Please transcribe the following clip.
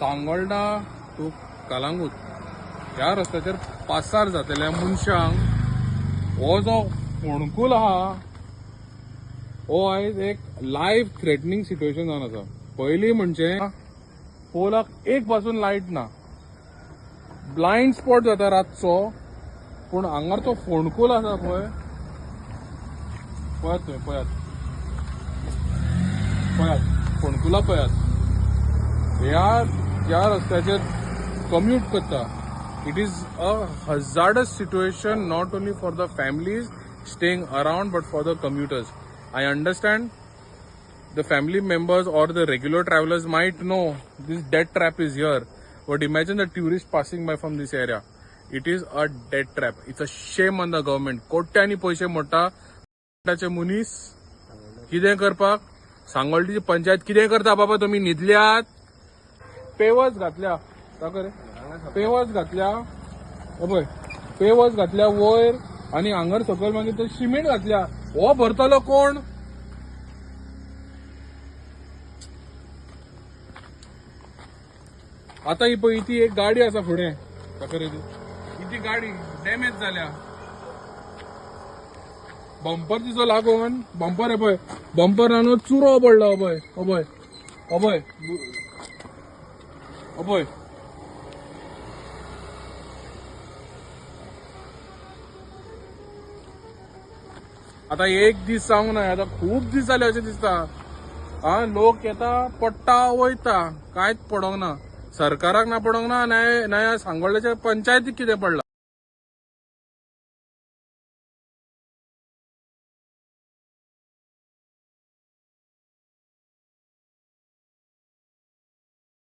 Sangolda two Calangute ह्या रस्त्याचेर पासार जातल्या मनशांक हो जो फोंडकूल आहा हो आयज एक लायफ थ्रेटनिंग सिट्युएशन जावन आसा. पयलीं म्हणजे पोलाक एक पासून लायट ना, ब्लायंड स्पॉट जाता रातचो. पूण हांगार तो फोंडकूल आसा पळय, पळयात तुमी, पळयात पळयात फोंडकुलां पळयात. ह्या ज्या रस्त्याचेर कम्यूट करता, it is a hazardous situation not only for the families staying around but for the commuters. I understand the family members or the regular travelers might know this death trap is here, but imagine the tourist passing by from this area. It is a death trap. It's a shame on the government. कोट्यांनी पैसे मोडटा चे मनीस कितें करपाक. सांगोल्डीची पंचायत कितें करता बाबा? तुमी न्हिदल्यात? पेवर्स घातल्या दाखय रे, पेवर्स घातल्या, हो पळय पेवर्स घातल्या वयर आनी हांगर सकयल मागीर ते सिमेंट घातल्या. हो भरतलो कोण? आता ही पळय ती एक गाडी आसा फुडें, दाखय रे ती, ही ती गाडी डॅमेज जाल्या. बंपर तिचो लागून बंपर हे पळय, बंपर न्हू चुरो पडला. हो पळय, हो पळय, हो पळय, हो पळय. आता एक दीस जावंक ना, आता खूब दीस जाले अशें दिसता. आ लोक येता पडटा वयता, कांयच पडोंक ना सरकाराक, ना पडोंक ना, ना सांगोल्ड्याच्या पंचायतीक कितें पडलां.